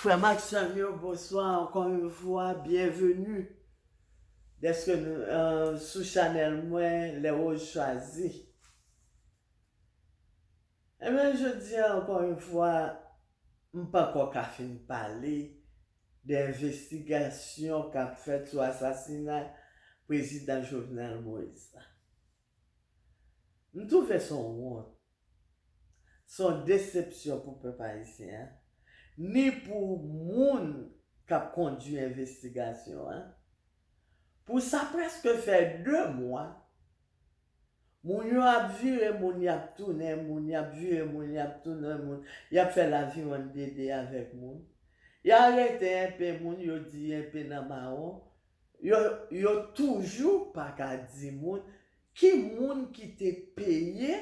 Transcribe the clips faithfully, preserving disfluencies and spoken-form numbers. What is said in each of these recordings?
Frè m ak sè m yo, bonswa ankò yon fwa, byenveni dèske nou, euh, sou chanèl mwen, Les Roses Choisies. Ebyen, jodi a, ankò yon fwa, m poko ka fin pale de envestigasyon k ap fèt sou asasina prezidan Jovenel Moïse la. M twouve se yon wont, se yon desepsyon pou pèp ayisyen an, ni pou moun k ap kondui envestigasyon an. Pou sa prèske fè de mwa, moun yo ap vire moun, y ap tounen moun, y ap vire moun, y ap tounen moun, y ap fè laviwonn dede avèk moun. Y arete enpe moun, yo di enpe nan mawon. Yo, yo toujou pa ka di moun ki moun ki te peye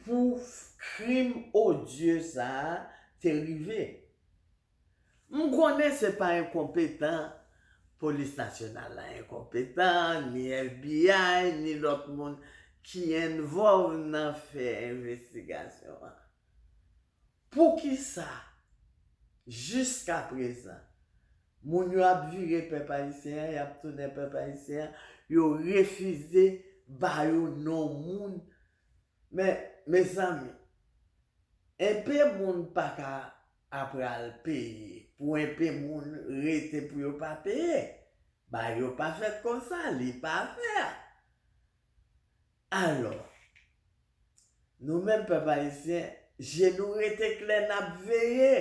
pou krim odye sa a te rive. M konnen se pa enkonpetan, polis nasyonal la enkonpetan, ni FBI, ni lòt moun ki envolve nan fè envestigasyon an. Poukisa, jiskaprezan, moun yo ap vire pèp ayisyen an, y ap tounen pèp ayisyen an, yo refize ba yo non moun? Men, mezanmi, enpe moun pa ka apral peye pou enpe moun rete pou yo pa peye. Bagay yo pa fèt konsa, li pa fè. Alò, nou menm pèp ayisyen, je nou rete klè, n ap veye.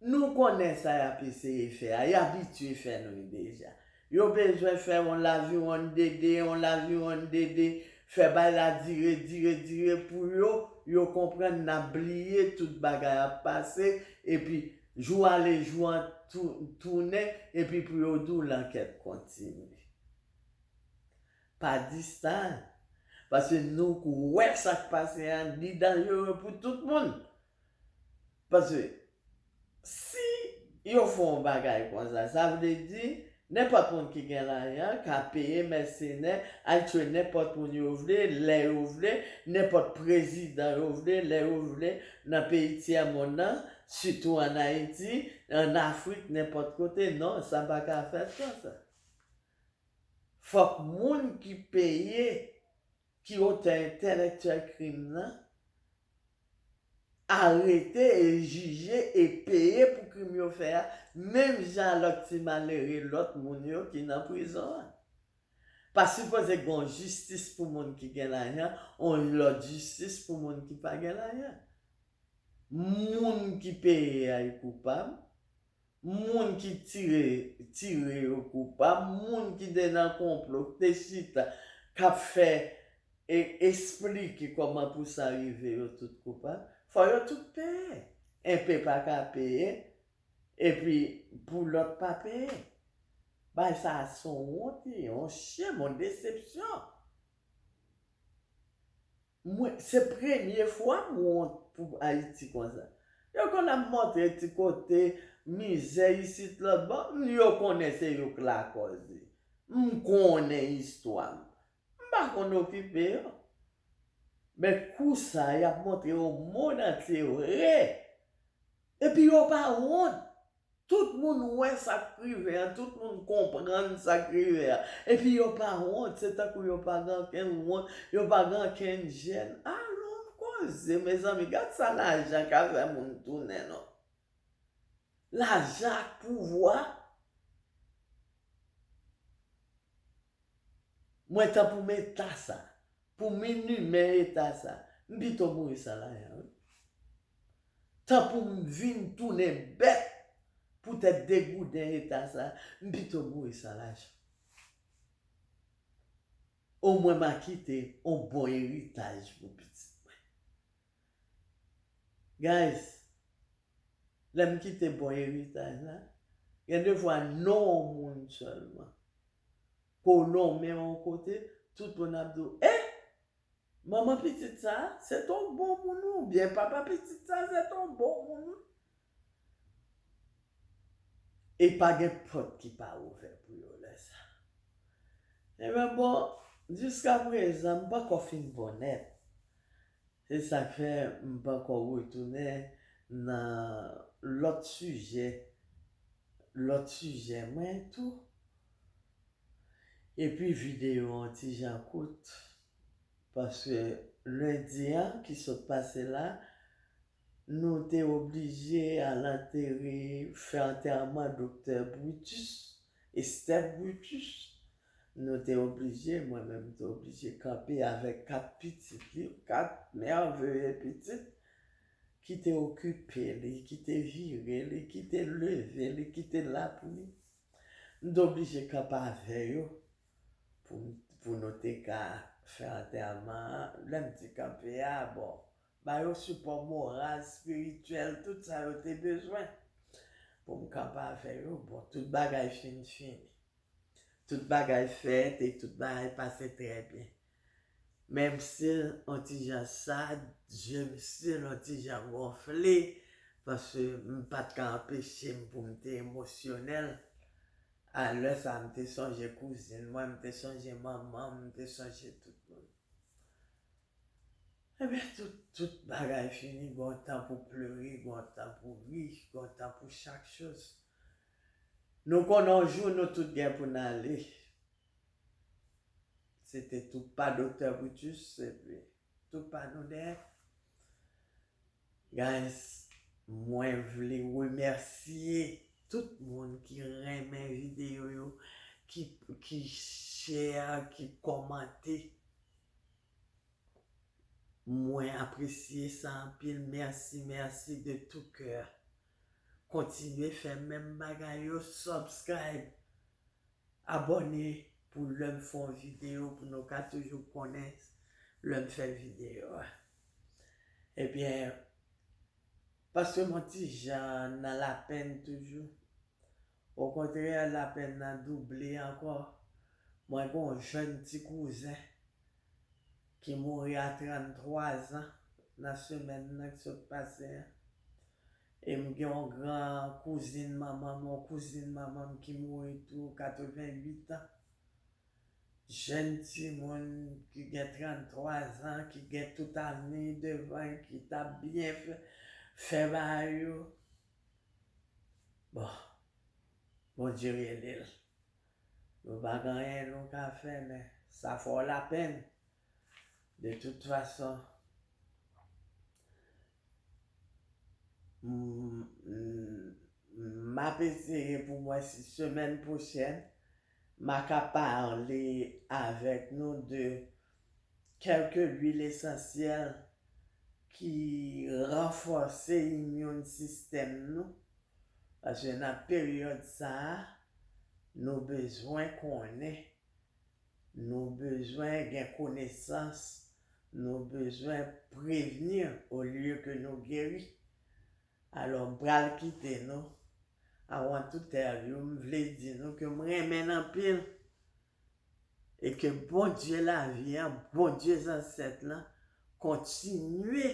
Nou konnen sa y ap eseye fè a, y abitye fè nou deja. Yo bezwen fè yon laviwonn dede, yon laviwonn dede, fè bagay la dire, dire, dire pou yo, yo konprann n ap bliye tout bagay ap pase, epi jou ale jou an tou-, tounen, epi pou yo di w lankèt kontinye. Pa di sa, paske nou wè sa k pase a, li danjere pou tout moun. Paske si yo fè yon bagay konsa, sa vle di nenpòt moun ki gen lajan ka peye mèsenè, al tchwe nenpòt moun yo vle, lè yo vle, nenpòt prezidan yo vle, lè yo vle, nan peyi tyèmonn nan, sitou ann Ayiti, ann Afrik, nenpòt kote. Non, sa pa ka fèt konsa. Fòk moun ki peye, ki otè entèlektyèl krim nan, arete e jije e peye pou krim yo fè a, menm jan lòt ti malere, lòt moun yo ki nan prizon an. Pa sipoze gen yon jistis pou moun ki gen lajan, yon lòt jistis pou moun ki pa gen lajan. Moun ki peye a, li koupab. Moun ki tire, tire yo koupab. Moun ki te nan konplo, ki te chita, k ap fè e eksplike kòman pou sa rive, yo tout koupab. Fò yo tout peye. Enpe pa ka peye, epi pou lòt pa peye. Bagay sa a se yon wont, yon chenm, yon desepsyon. Mwen, se premye fwa m wont pou Ayiti konsa. Yo konn ap montre ti kote mizè isit lòt bò, m, yo konnen se yo k lakòz li. M konnen istwa m. M pa konn okipe yo. Men kou sa, y ap montre yo mond antye vre. Epi yo pa wont. Tout moun wè sa k rive a, tout moun konprann sa k rive a. Epi yo pa wont, se tankou yo pa gen okenn wont, yo pa gen okenn jèn. Alon koze, mezanmi, gad sa lajan ka fè moun tounen non. Lajan ak pouvwa. Mwen, tan pou m eta sa, pou m inimen eta sa, m pito mouri san lajan, wi. Tan pou m vin tounen bèt poutèt degouden eta sa, m pito mouri san lajan. Omwen m a kite yon bon eritaj pou pitit mwen. Guys, lè m kite bon eritaj la, gen de fwa non yon moun sèlman. Ke w nonmen yon kote, tout moun ap di w, eh! Manman pitit sa, se t on bon moun wi, oubyen papa pitit sa, se t on bon moun wi. E pa gen pòt ki pa ouvè pou yo lè sa. Ebyen bon, jiskaprezan, m poko fin bon nèt. Se sa k fè m poko retounen nan lòt sijè, lòt sijè mwen tou. Epi videyo an ti jan kout, paske lendi an ki sot pase la, nou te oblije al antere, fè antèman Doktè Brutus, Estèf Brutus. Nou te oblije, mwen menm te oblije kanpe avèk kat pitit li, kat mèveye pitit ki te okipe li, ki te vire li, ki te leve li, ki te la pou li. M te oblije kanpe avè yo pou, pou nou te ka fè antèman an. Lè m di kanpe a, bon, ba yo sipò moral, espirityèl, tout sa yo te bezwen pou m kanpe avè yo. Bon, tout bagay fin fini. Tout bagay fèt e tout bagay pase trè byen. Men m still on ti jan sad, je m still on ti jan gonfle, paske m pa t ka anpeche m pou m te emosyonèl. A lè sa, m te sonje kouzin mwen, m te sonje manman m, m te sonje tout moun. Ebyen, tout, tout bagay fini, gon tan pou plere, gon tan pou ri, gon tan pou chak choz. Nou konnen yon jou nou tout gen pou n ale. Se te tou pa Doktè Brutus, epi tou pa nou dèyè. Guys, mwen vle remèsye tout moun ki renmen videyo yo, ki, ki share, ki kòmante. Mwen apresye sa anpil. Mèsi, mèsi de tout cœur. Kontinye fè menm bagay yo, subscribe, abòne pou lè m fè yon videyo, pou nou ka toujou konnen lè m fè videyo a. Ebyen, paske m on ti jan nan lapenn toujou. Okontrè, lapenn nan double ankò. Mwen gen yon jèn ti kouzen ki mouri a tranntwa zan nan semèn nan ki sot pase an. E m gen yon gran kouzin manman m, yon kouzin manman m ki mouri tou, katrevenn uit an. Jèn timoun ki gen tranntwa zan, ki gen tout avni devan, ki t ap byen fè, fè bagay yo. Bon, Bondye rele l. Nou pa gen anyen nou ka fè, men sa fè w lapenn. De tout fason, m, m, m ap eseye pou m wè si semèn pwochèn, m a ka pale avèk nou de kèlke lwil esansyèl ki ranfòse immune system nou. Paske nan peryòd sa a, nou bezwen konnen, nou bezwen gen konesans, nou bezwen prevni olye ke nou geri. Alò, m pral kite nou. I want to tell you, m vle di nou ke m renmen n anpil. E ke Bondye lavi an, Bondye zansèt lan, kontinye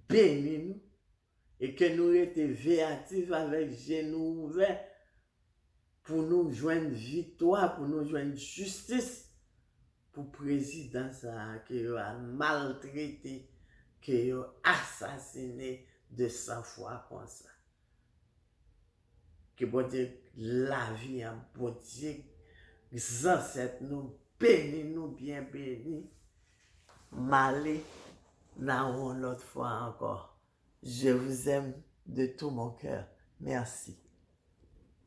beni nou. E ke nou rete veyatif avèk je nou ouvè pou nou jwenn viktwa, pou nou jwenn jistis pou prezidan sa a ke yo al maltrete, ke yo asasine de san fwa konsa. Ke Bondye lavi an, Bondye zansèt nou beni nou, byen beni. M ale nan yon lòt fwa ankò. Je vous aime de tout mon cœur. Merci.